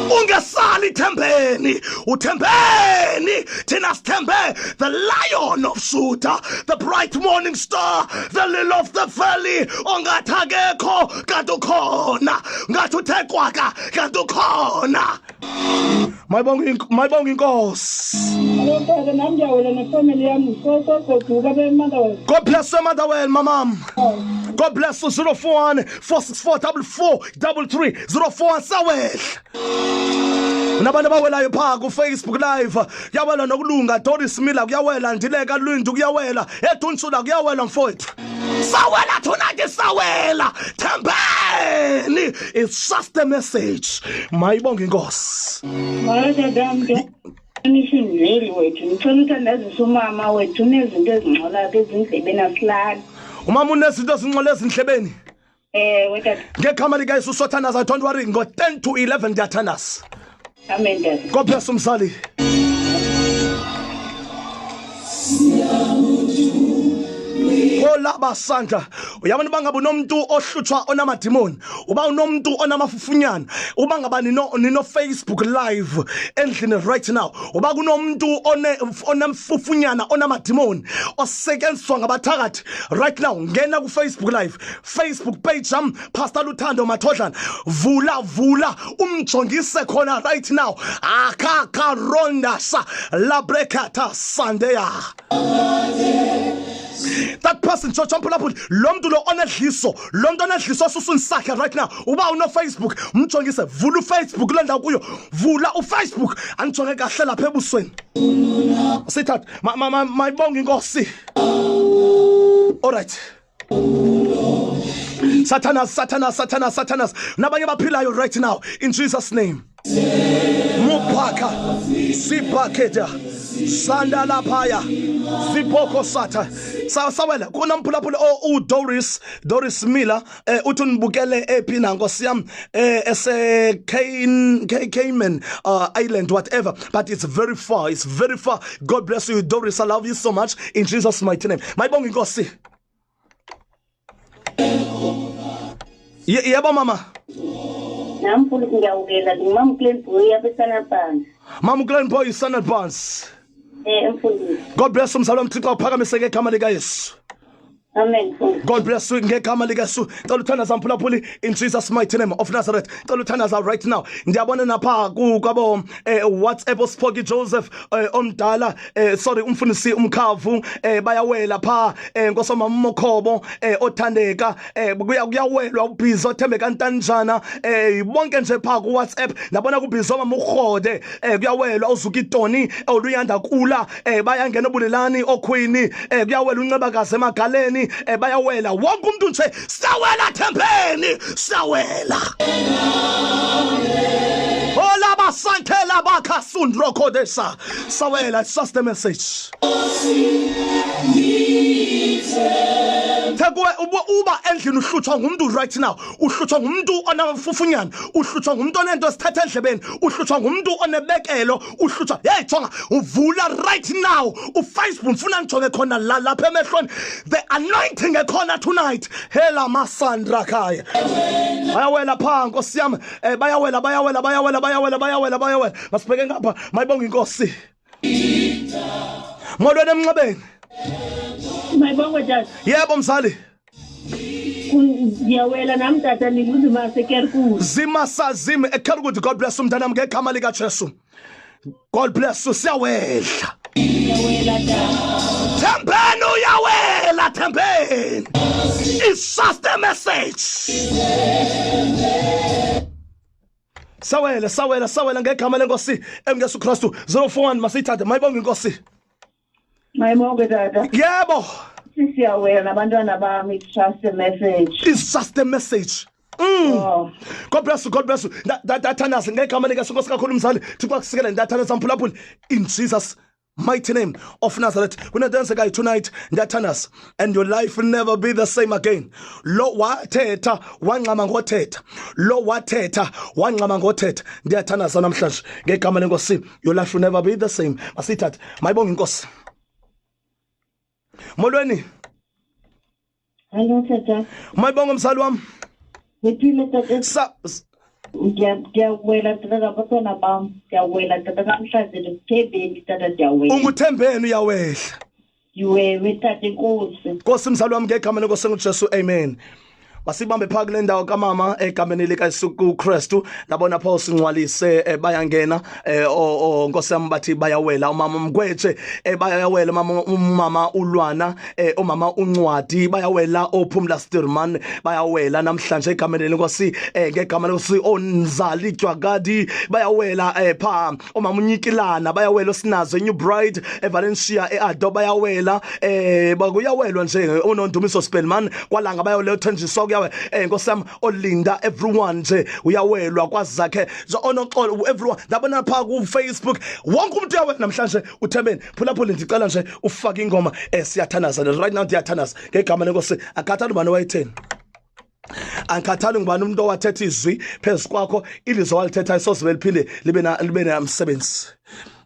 Speaker 1: Ungesali thembeni, uthembeni, thina sithembe the Lion of Judah, the bright morning star, the lily of the valley, ongathi akekho kanti ukhona, ngathi uthe kwaka kanti ukhona. Mayibonge inkosi.
Speaker 4: Hello tata, nam ndiyawela nefamily yam, sogoduka beMotherwell.
Speaker 1: God bless you, Motherwell, my mom. God bless you. 041 464 4433 041 sawehla. Unabantu abawelayo phaa kuFacebook Live. Kuyawela nokulunga Doris Miller kuyawela Ndileka Lwindu kuyawela Edunsula kuyawela mfowethu. Sawela tonight sawela Thembeni it's just a message. Mayibonge inkosi.
Speaker 6: Molo tata mntu Nishimveli wethu ndicela uthandazisa umama wethu unezinto ezingxolayo ezindlebeni asilali.
Speaker 1: Umama unezinto ezingxola ezindlebeni.
Speaker 6: Ewe tata.
Speaker 1: Ngegama likaYesu sothandaza don't worry ngo-10 to 11 ndiyathandaza.
Speaker 6: Amen tata.
Speaker 1: God bless umzali. Kolaba sandla uyabona uba ngaba unomntu ohlutshwa onamadimoni uba unomntu onamafufunyana uba ngaba nino-facebook live endlini right now uba kunomntu onemfufunyana onamadimoni osetyenziswa ngabathakathi right now ngena kufacebook live Facebook page yam Pastor Luthando Mathodlana vula vula umjongise khona right now akakaronda sa labrekata sandeya that person so mphulaphuli lo mntu lo onedliso lo mntu onedliso osuswini sakhe right now uba unofacebook mjongise vula ufacebook kule ndawo kuyo vula ufacebook andijonge kahle lapha ebusweni sithatha mayibonge inkosi all right Satanas, Satanas, Satanas, Satanas. Nabanye baphilayo right now in Jesus name. Mupaka sipaketa sanda laphaya sipoko sata sawela kunamphulaphula o uDoris Doris Miller eh uthi unibukele ephi na nkosi yam eh ese Cayman Island whatever but it's very far it's very far God bless you Doris I love you so much in Jesus mighty name mayibonga inkosi Yebo mama.
Speaker 3: Nam mfundisi ngiyawukela ngumama Clan Boy apha eSanapans.
Speaker 1: Mama Clan Boy Sanapans.
Speaker 3: Eh mfundisi.
Speaker 1: God bless umzalwane umthixo uphakamise ngegama likaYesu.
Speaker 3: Amen.
Speaker 1: God bless you ngegama likaYesu. Cela uthandaza mphulaphuli in Jesus mighty name of Nazareth. Cela uthandaza right now. Ndiyabona napha kwabo eh, WhatsApp uSphoki Joseph eh, omdala eh, sorry umfundisi umkhavu eh, bayawela pha eh, nkosomama uMokhobo eh, othandeka eh, kuyawelwa ubhizi othembeka ntanjana eh, bonke nje pha ku WhatsApp ndabona kubhizi omama uRhode eh, kuyawelwa uzuka itoni oluyanda kula eh bayangena obulelani okhwini eh kuyawela uncebakazi emagaleni eh bayawela wonke umuntu nje siyawela thembeni siyawela Olaba sankhela bakha sundro kodesa sawela it's just a message Thekuwe uba endlini uhlutshwa ngumuntu right now uhlutshwa ngumuntu onamafufunyana uhlutshwa ngumuntu onento esithatha endlebeni uhlutshwa ngumuntu onebekelo uhlutshwa hey jonga uvula right now ufacebook mfuna ndijonge khona la lapha emehlweni the anointing ekhona tonight hela masandra khaya bayawela pha nkosi yami eh, bayawela bayawela bayawela bayawela bayawela bayawela masibheke ngapha mayibonga inkosi molweni emnxebeni
Speaker 4: mayibongwe tata
Speaker 1: yebo mzali
Speaker 4: Ndiyawela nam tata ndinguzimase Kerkwood.
Speaker 1: Zimasa zim eKerkwood God bless umntanam ngegama likaJesu. God bless you siyawehla.
Speaker 4: Ndiyawela tata.
Speaker 1: Thembeni uyawela Thembeni. It's just a message. Sawela sawela sawela ngegama lenkosi engesu Kristu 041 masithathe mayibonge inkosi.
Speaker 6: Mayibonge tata.
Speaker 1: Yebo.
Speaker 6: Sisiyawela nabantwana bami it's just a message.
Speaker 1: It's just a message.
Speaker 6: Oh.
Speaker 1: God bless you, God bless you. Ndathandaza ngegama likaSinkosi kakhulu mzali. Thixo akusikele ndathandaza mphulaphuli in Jesus mighty name of Nazareth. Kunento eyenzekayo tonight ndathandaza and your life will never be the same again. Lo wathetha wangxama ngothetha. Lo wathetha wangxama ngothetha. Ndiyathandaza namhlanje ngegama lenkosi your life will never be the same. Masithathe mayibonge inkosi. Molweni.
Speaker 3: Hello tata.
Speaker 1: Mayibonge mzali wami.
Speaker 3: Ngiphile tata.
Speaker 1: Sa
Speaker 3: Ndiyawela tata nabantwana bam. Ndiyawela tata namhlanje ndikuthembeni tata ndiyawela.
Speaker 1: Unguthembeni uyawehla.
Speaker 3: Iwewe tata inkosi.
Speaker 1: Nkosi mzali wami ngegama lenkosi enguJesu amen. Masibambe phaa kule ndawo kamama egameni likaYesu Kristu. Labona phaa usingcwalise bayangena nkosi yami bathi bayawela umama Mgwetshe, bayawela mama, umama uLwana, umama uNcwadi, bayawela oPhumla Stirman, bayawela namhlanje egameni lenkosi, ngegama lenkosi oNzali Jwakadi, bayawela pha omama uNyikilana, bayawela osinazo New Bride eValencia eAdo, bayawela bakuyawelwa nje uNondumiso Spelman kwalanga, bayawela uThenjiswa kuyawe, nkosi yami olinda, everyone nje uyawelwa kwazakhe so onoxolo, everyone ndabona pha ku Facebook wonke umuntu uyawela namhlanje. Uthembeni phulaphula, ndicela nje ufake ingoma, siyathandaza right now, ndiyathandaza ngegama lenkosi. Akhathali ubani wayetheni, angikhathali ngubani umuntu owathetha izwi phezu kwakho, ilizwi walithetha isoze liphinde libe namsebenzi.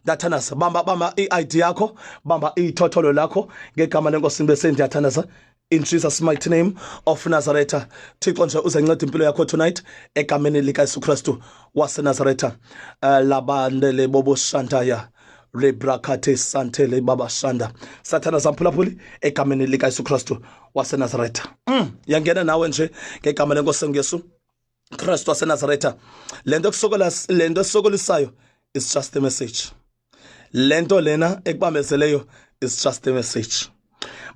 Speaker 1: Ndathandaza, bamba bamba i-ID yakho, bamba ithotholo lakho ngegama lenkosi, bese ndiyathandaza in Jesus mighty name of Nazareth. Thixo nje uzenceda impilo yakho tonight egameni likaYesu Kristu waseNazaretha. Labandele bobo shandaya lebrakate santele baba shanda sathana zamphulaphuli egameni likaYesu Kristu waseNazaretha. Yangena nawe nje ngegama lenkosi enguYesu Kristu waseNazaretha. Lento ekusokola, lento esokolisayo is just a message. Lento lena ekubambezeleyo is just a message.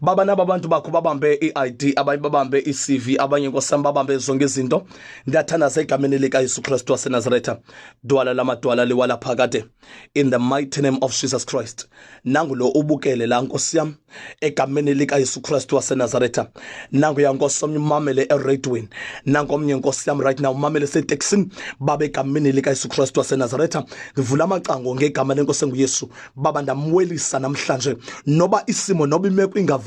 Speaker 1: Baba, naba abantu bakho babambe i-ID, abanye babambe i-CV, abanye nkosami babambe zonke izinto. Ndiyathandaza egameni likaYesu Kristu waseNazaretha, dwala lamadwala liwala phakade, in the mighty name of Jesus Christ. Nangu lo ubukele la, nkosi yami, egameni likaYesu Kristu waseNazaretha. Nangu ya nkosi omnye umamele eradweni, nangu omnye nkosi yami right now umamele seteksini. Baba, egameni likaYesu Kristu waseNazaretha, ndivula amacango ngegama lenkosi enguYesu. Baba, ndamwelisa namhlanje noba isimo noba imeko ingavumi.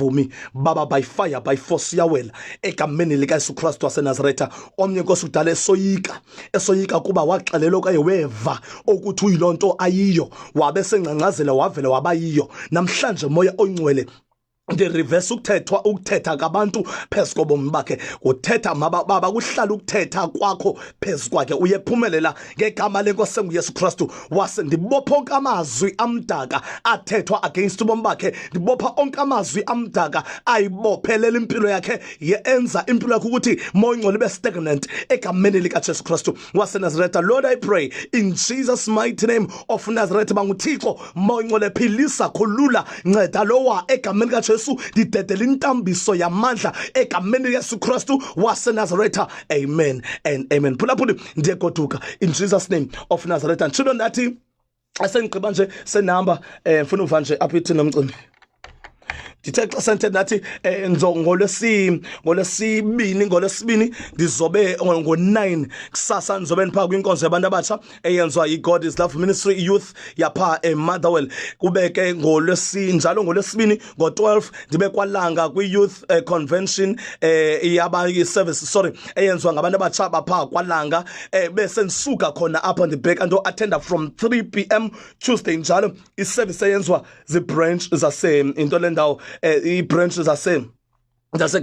Speaker 1: Baba, by fire, by force, yawela egameni likaYesu Kristu waseNazaretha. Omnye nkosi kudala esoyika, esoyika kuba waxelelwa okanye weva ukuthi uyiloo nto ayiyo, wabe sengcangcazela wavela wabayiyo. Namhlanje moya oyingcwele, ndireverse ukuthethwa, ukuthetha kabantu phezu kobomi bakhe, kuthetha maba baba kuhlala ukuthetha kwakho phezu kwakhe, uyephumelela ngegama lenkosi enguYesu Kristu wase. Ndibopha onke amazwi amdaka athethwa against ubomi bakhe, ndibopha onke amazwi amdaka ayibophelela impilo yakhe, yenza impilo yakhe ukuthi moya ingcwele ibe stagnant egameni likaJesu Kristu waseNazaretha. Lord, I pray in Jesus mighty name of Nazareth, banguThixo moya ingcwele, philisa, khulula, nceda lowa egameni likaJesu. Ndidedela intambiso yamandla egameni likaYesu Kristu waseNazaretha. Amen and amen. Phulaphuli, ndiyegoduka in Jesus name of Nazareth. Nditshilo ndathi asendigqiba nje senihamba, ngifuna uva nje apha ithini nomcimbi. Ndithe xa senthe ndathi ngolwesibini ndizobe ngo-9 kusasa ndizobe ndiphaa kwinkonzo yabantu abatsha eyenziwa yi-God is Love Ministry Youth yapha eMotherwell. Kube ke njalo ngolwesibini ngo-12 ndibe kwalanga kwi-youth convention yaba service, sorry, eyenziwa ngabantu abatsha bapha kwalanga. Bese ndisuka khona apho ndibheka nto attenda from 3 p.m. Tuesday njalo iservice eyenziwa zibranch zase into le ndawo, i-branch zase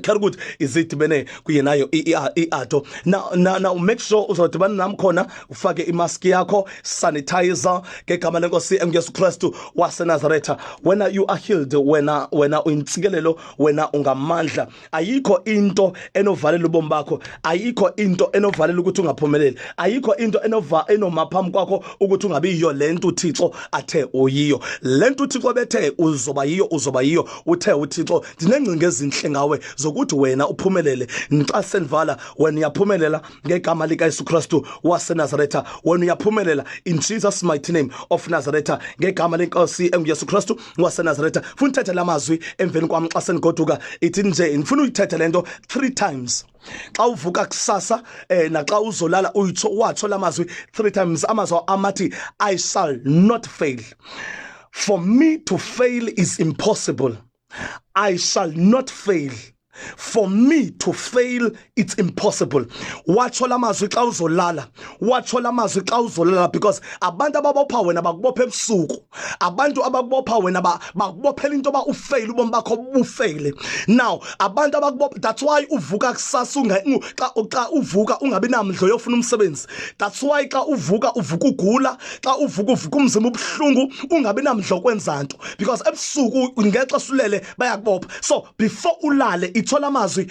Speaker 1: Kerkwood izidibene kuye nayo i-ado. Now make sure uzodibana nam khona, ufake imaski yakho, sanitizer, ngegama lenkosi enguYesu Kristu waseNazaretha. Wena you are healed, wena uyintsikelelo, wena ungamandla. Ayikho into enovalela ubomi bakho, ayikho into enovalela ukuthi ungaphumeleli, ayikho into enova enoma phambi kwakho ukuthi ungabi yiyo lento uThixo athe uyiyo. Lento uThixo bethe uzoba yiyo, uzoba yiyo. Uthe uThixo ndinengcinga ezinhle ngawe zokuthi wena uphumelele. Xa sendivala, wena uyaphumelela ngegama likaYesu Kristu waseNazaretha. Wena uyaphumelela in Jesus mighty name of Nazaretha, ngegama lenkosi enguYesu Kristu waseNazaretha. Funa uthethe la mazwi emveni kwam xa sendigoduka. Ithi nje ndifuna uyithethe le nto three times xa uvuka kusasa, naxa uzolala, uyitsho watsho lamazwi three times, amazwi amathi "I shall not fail. For me to fail is impossible. I shall not fail. For me to fail, it's impossible." Watsho lamazwi xa uzolala, watsho lamazwi xa uzolala, because abantu ababopha wena bakubopha ebusuku. Abantu abakubopha wena bakubophela into yoba ufail, ubomi bakho bufeyile. Now abantu abakubopha, that's why uvuka kusasa xa uvuka ungabi namdlo yofuna umsebenzi. That's why xa uvuka uvuka ugula, xa uvuka uvuka umzimba ubuhlungu, ungabi namdlo kwenza nto, because ebusuku ngexesha ulele bayakubopha. So before ulale Ithola amazwi,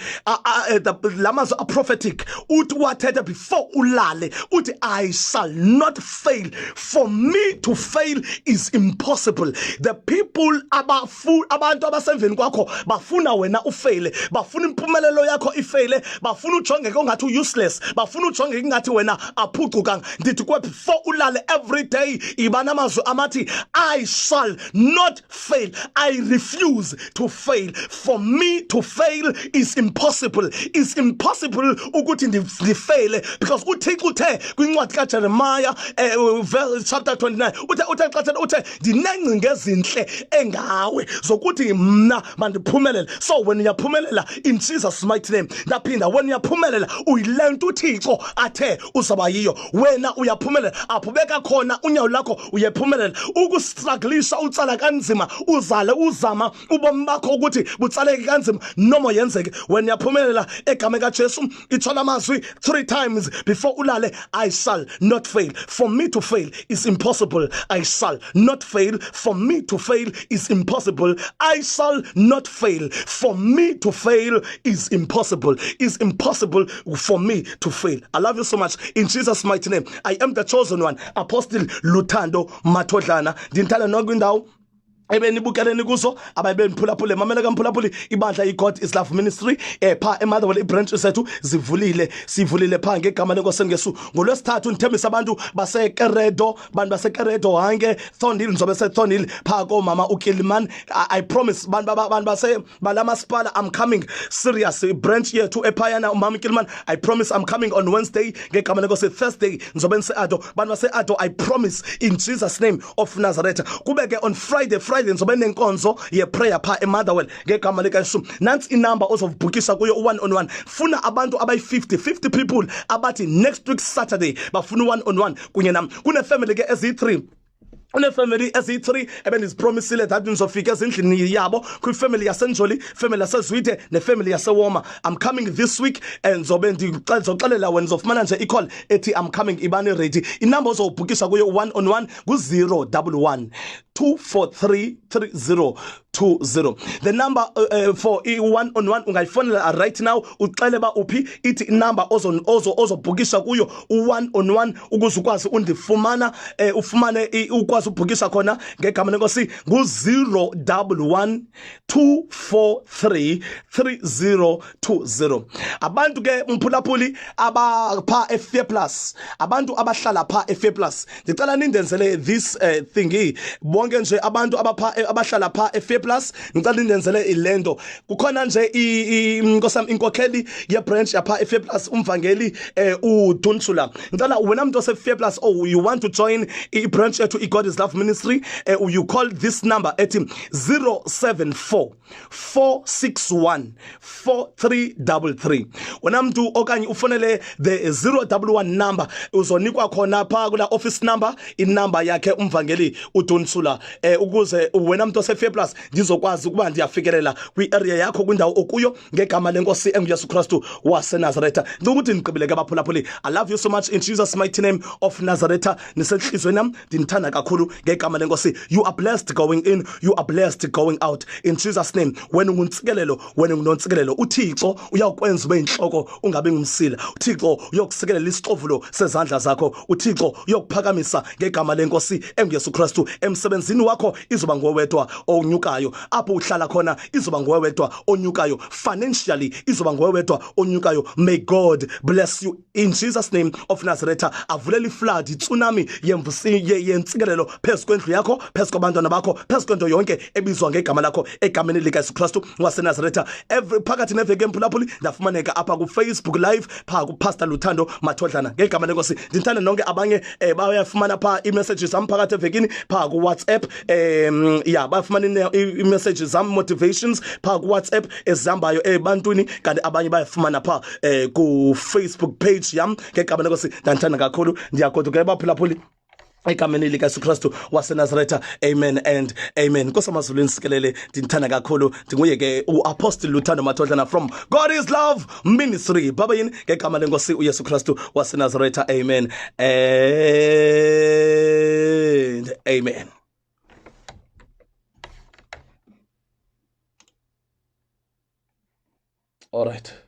Speaker 1: lamazwi a prophetic, uthi wathetha before ulale, uthi I shall not fail. For me to fail is impossible. The people abafu abantu abasemveni kwakho bafuna wena ufaile, bafuna impumelelo yakho ifaile, bafuna ujongeke ongathi useless, bafuna ujongeke ingathi wena aphucukanga. Ndithi kwe before ulale every day iba namazwi amathi I shall not fail. I refuse to fail. For me to fail is impossible. Is impossible ukuthi ndifeyile, because uThixo uthe kwincwadi kaJeremiah, chapter 29, uthe xa uthe ndinengcinga ezinhle engawe zokuthi mna mandiphumelele. So wena uyaphumelela in Jesus mighty name. Ndaphinda, wena uyaphumelela, uyilento uThixo athe uzaba yiyo. Wena uyaphumelela, apho ubeka khona unyawo lakho uyephumelela. Ukustrugglisha, utsala kanzima, uzale uzama ubomi bakho ukuthi butsaleke kanzima, noma yenzeke, wena uyaphumelela egameni kaJesu. Ithola amazwi 3 times before ulale: I shall not fail. For me to fail is impossible. I shall not fail. For me to fail is impossible. I shall not fail. For me to fail is impossible. Is impossible for me to fail. I love you so much in Jesus mighty name. I am the chosen one, Apostle Luthando Mathodlana. Ndinithanda nonke kwindawo ebenibukeleni kuzo, ababe niphulaphule. Mamela kamphulaphuli, ibandla iGod is Love Ministry, pha eMotherwell, ibranch sethu zivulile, sivulile pha ngegama lenkosi ngesu. Ngolwesithathu ndithembisa abantu baseKeredo, bantu baseKeredo hanke Thornhill, ndizobe seThornhill pha komama uKiliman. I promise bantu base balamasipala, I'm coming serious. Branch yethu ephayana, umama uKiliman, I promise I'm coming on Wednesday ngegama lenkosi. Thursday ndizobe ndise-Ado, bantu base-Ado, I promise in Jesus name of Nazareth. Kube ke on Friday ndizobe nenkonzo ye-prayer pha eMotherwell ngegama likaYesu. Nantsi inumber ozobhukisha kuyo u-one on one. Funa abantu abayi-50, 50 people abathi next week Saturday bafuna u-one on one kunye nam. Kunefamily ke eziyi-3, unefamily eziyi-3 ebendizipromisile that ndizofika ezindlini yabo, kwifamily yaseNjoli, family yaseZwide nefamily yaseWoma. I'm coming this week and ndizobe ndizoxelela wena, ndizofumana nje icall ethi I'm coming, ibani ready. Inumber ozowubhukisha kuyo one on one ngu-011 243 3020. The number for i-one on one, ungayifonela right now uxele ba uphi. Ithi inumber ozobhukisha kuyo u-one on one ukuze ukwazi undifumana, ufumane ukwazi ubhukisha khona ngegama lenkosi, ngu-011 243 3020. Abantu ke mphulaphuli abapha eFair Plus, abantu abahlala pha eFair Plus, ndicela nindenzele this thingy. Bonke nje abantu abapha abahlala pha eFair Plus, ngicela nindenzele ilento. Kukhona nje inkosam inkokheli ye-branch yapha eFair Plus, umvangeli uDunsula. Ngicela wena muntu ose-Fair Plus, oh, you want to join i-branch yethu i-God is Love Ministry, you call this number ethi 074 461 4333. Wena mntu, okanye ufonele the 011 number, uzonikwa khona pha kula office number inumber yakhe umvangeli uDunsula, ukuze wena mntu ose-Fair Plus ndizokwazi ukuba ndiyafikelela kwi-area yakho, kwindawo okuyo, ngegama lenkosi enguYesu Kristu waseNazaretha. Ndicinga ukuthi ndiqibile ke, abaphulaphuli. I love you so much in Jesus mighty name of Nazaretha. Nisenhliziyweni yam, ndinithanda kakhulu ngegama lenkosi. You are blessed going in, you are blessed going out in Jesus name. Wena unguntsikelelo, wena ungunontsikelelo. UThixo uyawukwenza ube yinhloko, ungabi ngumsila. UThixo uyokusikelela isixovulo sezandla zakho. UThixo uyokuphakamisa ngegama lenkosi enguYesu Kristu. Emsebenzini wakho izoba nguwe wedwa onyukayo, apho uhlala khona izoba nguwe wedwa onyukayo, financially izoba nguwe wedwa onyukayo. May God bless you in Jesus name of Nazareth. Avulela iflood, itsunami yentsikelelo phezu kwendlu yakho, phezu kwabantwana bakho, phezu kwento yonke ebizwa ngegama lakho, egameni likaYesu Kristu waseNazaretha. Every phakathi neveki, emphulaphuli, ndafumaneka apha kuFacebook Live phaa kuPastor Luthando Mathodlana ngegama lenkosi. Ndithanda nonke. Abanye bayafumana phaa ii-messages zam phakathi evekini phaa kuWhatsApp. Ya, bayafumana ii-messages zam, motivations phaa kuWhatsApp ezihambayo ebantwini, kanti abanye bayafumana phaa ku-Facebook page yam ngegama lenkosi. Ndandithanda kakhulu, ndiyagoduka, baphulaphuli, egameni likaYesu Kristu waseNazaretha. Amen and amen. Nkosi amazulu sikelele. Ndinithanda kakhulu. Ndinguye ke uApostle Luthando Mathodlana from God is Love Ministry. Baba yini ngegama lenkosi uYesu Kristu waseNazaretha. Amen and amen. All right.